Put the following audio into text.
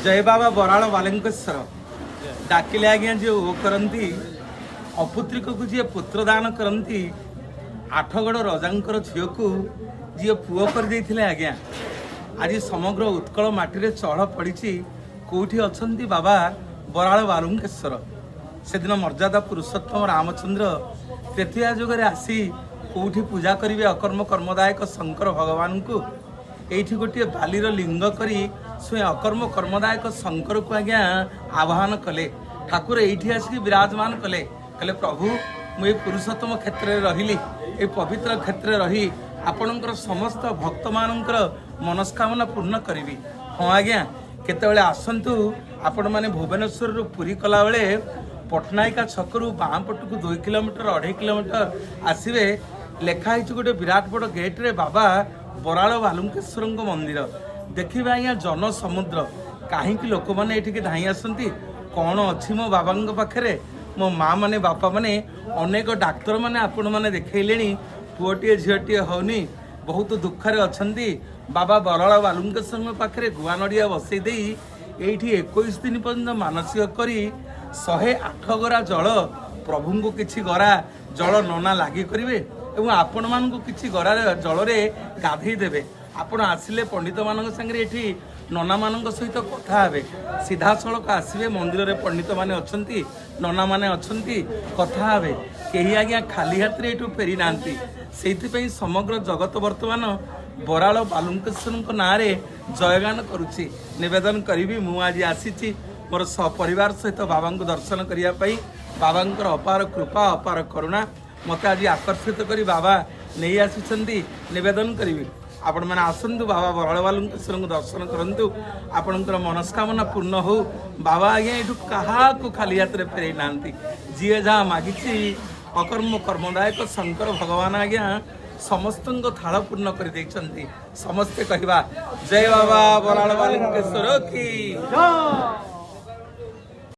ଜୟ ବାବା ବରାଳ ବାଲୁଙ୍କେଶ୍ୱର। ଡାକିଲେ ଆଜ୍ଞା ଯିଏ ଓ କରନ୍ତି, ଅପୁତ୍ରିକକୁ ଯିଏ ପୁତ୍ର ଦାନ କରନ୍ତି, ଆଠଗଡ଼ ରଜାଙ୍କର ଝିଅକୁ ଯିଏ ପୁଅ କରିଦେଇଥିଲେ ଆଜ୍ଞା, ଆଜି ସମଗ୍ର ଉତ୍କଳ ମାଟିରେ ଚହଳ ପଡ଼ିଛି, କେଉଁଠି ଅଛନ୍ତି ବାବା ବରାଳ ବାଲୁଙ୍କେଶ୍ୱର। ସେଦିନ ମର୍ଯ୍ୟାଦା ପୁରୁଷୋତ୍ତମ ରାମଚନ୍ଦ୍ର ତ୍ରେତୟା ଯୁଗରେ ଆସି କେଉଁଠି ପୂଜା କରିବେ ଅକର୍ମ କର୍ମଦାୟକ ଶଙ୍କର ଭଗବାନଙ୍କୁ? ଏଇଠି ଗୋଟିଏ ବାଲିର ଲିଙ୍ଗ କରି ସ୍ୱୟଂ ଅକର୍ମ କର୍ମଦାୟକ ଶଙ୍କରକୁ ଆଜ୍ଞା ଆବାହନ କଲେ। ଠାକୁର ଏଇଠି ଆସିକି ବିରାଜମାନ କଲେ। କହିଲେ, ପ୍ରଭୁ, ମୁଁ ଏଇ ପୁରୁଷୋତ୍ତମ କ୍ଷେତ୍ରରେ ରହିଲି। ଏଇ ପବିତ୍ର କ୍ଷେତ୍ରରେ ରହି ଆପଣଙ୍କର ସମସ୍ତ ଭକ୍ତମାନଙ୍କର ମନସ୍କାମନା ପୂର୍ଣ୍ଣ କରିବି। ହଁ ଆଜ୍ଞା, କେତେବେଳେ ଆସନ୍ତୁ ଆପଣମାନେ। ଭୁବନେଶ୍ୱରରୁ ପୁରୀ କଲାବେଳେ ପଟ୍ଟନାୟିକା ଛକରୁ ବାଁ ପଟକୁ 2 କିଲୋମିଟର, 2.5 କିଲୋମିଟର ଆସିବେ। ଲେଖା ହେଇଛି ଗୋଟେ ବିରାଟ ବଡ଼ ଗେଟ୍ରେ ବାବା ବରାଳ ବାଲୁଙ୍କେଶ୍ୱରଙ୍କ ମନ୍ଦିର। ଦେଖିବେ ଆଜ୍ଞା, ଜନସମୁଦ୍ର। କାହିଁକି ଲୋକମାନେ ଏଠିକି ଧାଇଁ ଆସନ୍ତି? କ'ଣ ଅଛି ମୋ ବାବାଙ୍କ ପାଖରେ? ମୋ ମା ମାନେ, ବାପାମାନେ, ଅନେକ ଡାକ୍ତରମାନେ ଆପଣମାନେ ଦେଖେଇଲେଣି, ପୁଅଟିଏ ଝିଅଟିଏ ହଉନି, ବହୁତ ଦୁଃଖରେ ଅଛନ୍ତି। ବାବା ବରାଳ ବାଲୁଙ୍କେଶ୍ୱରଙ୍କ ପାଖରେ ଗୁଆ ନଡ଼ିଆ ବସେଇ ଦେଇ ଏଇଠି 21 ଦିନ ପର୍ଯ୍ୟନ୍ତ ମାନସିକ କରି 108 ଗରା ଜଳ, ପ୍ରଭୁଙ୍କୁ କିଛି ଗରା ଜଳ ନନା ଲାଗି କରିବେ ଏବଂ ଆପଣମାନଙ୍କୁ କିଛି ଗରା ଜଳରେ ଗାଧେଇ ଦେବେ। ଆପଣ ଆସିଲେ ପଣ୍ଡିତମାନଙ୍କ ସାଙ୍ଗରେ, ଏଠି ନନାମାନଙ୍କ ସହିତ କଥା ହେବେ। ସିଧାସଳଖ ଆସିବେ, ମନ୍ଦିରରେ ପଣ୍ଡିତମାନେ ଅଛନ୍ତି, ନନାମାନେ ଅଛନ୍ତି, କଥା ହେବେ। କେହି ଆଜ୍ଞା ଖାଲି ହାତରେ ଏଠୁ ଫେରି ନାହାନ୍ତି। ସେଇଥିପାଇଁ ସମଗ୍ର ଜଗତ ବର୍ତ୍ତମାନ ବରାଳ ବାଲୁଙ୍କେଶ୍ୱରଙ୍କ ନାଁରେ ଜୟଗାନ କରୁଛି। ନିବେଦନ କରିବି, ମୁଁ ଆଜି ଆସିଛି ମୋର ସପରିବାର ସହିତ ବାବାଙ୍କୁ ଦର୍ଶନ କରିବା ପାଇଁ। ବାବାଙ୍କର ଅପାର କୃପା, ଅପାର କରୁଣା ମୋତେ ଆଜି ଆକର୍ଷିତ କରି ବାବା ନେଇ ଆସିଛନ୍ତି। ନିବେଦନ କରିବି, ଆପଣମାନେ ଆସନ୍ତୁ, ବାବା ବରାଳ ବାଲୁଙ୍କେଶ୍ୱରଙ୍କୁ ଦର୍ଶନ କରନ୍ତୁ, ଆପଣଙ୍କର ମନସ୍କାମନା ପୂର୍ଣ୍ଣ ହଉ। ବାବା ଆଜ୍ଞା ଏଠୁ କାହାକୁ ଖାଲି ହାତରେ ଫେରେଇ ନାହାନ୍ତି। ଯିଏ ଯାହା ମାଗିଛି, ଅକର୍ମ କର୍ମଦାୟକ ଶଙ୍କର ଭଗବାନ ଆଜ୍ଞା ସମସ୍ତଙ୍କ ଥାଳ ପୂର୍ଣ୍ଣ କରିଦେଇଛନ୍ତି। ସମସ୍ତେ କହିବା, ଜୟ ବାବା ବରାଳ ବାଲୁଙ୍କେଶ୍ୱର କି। ଜୟ।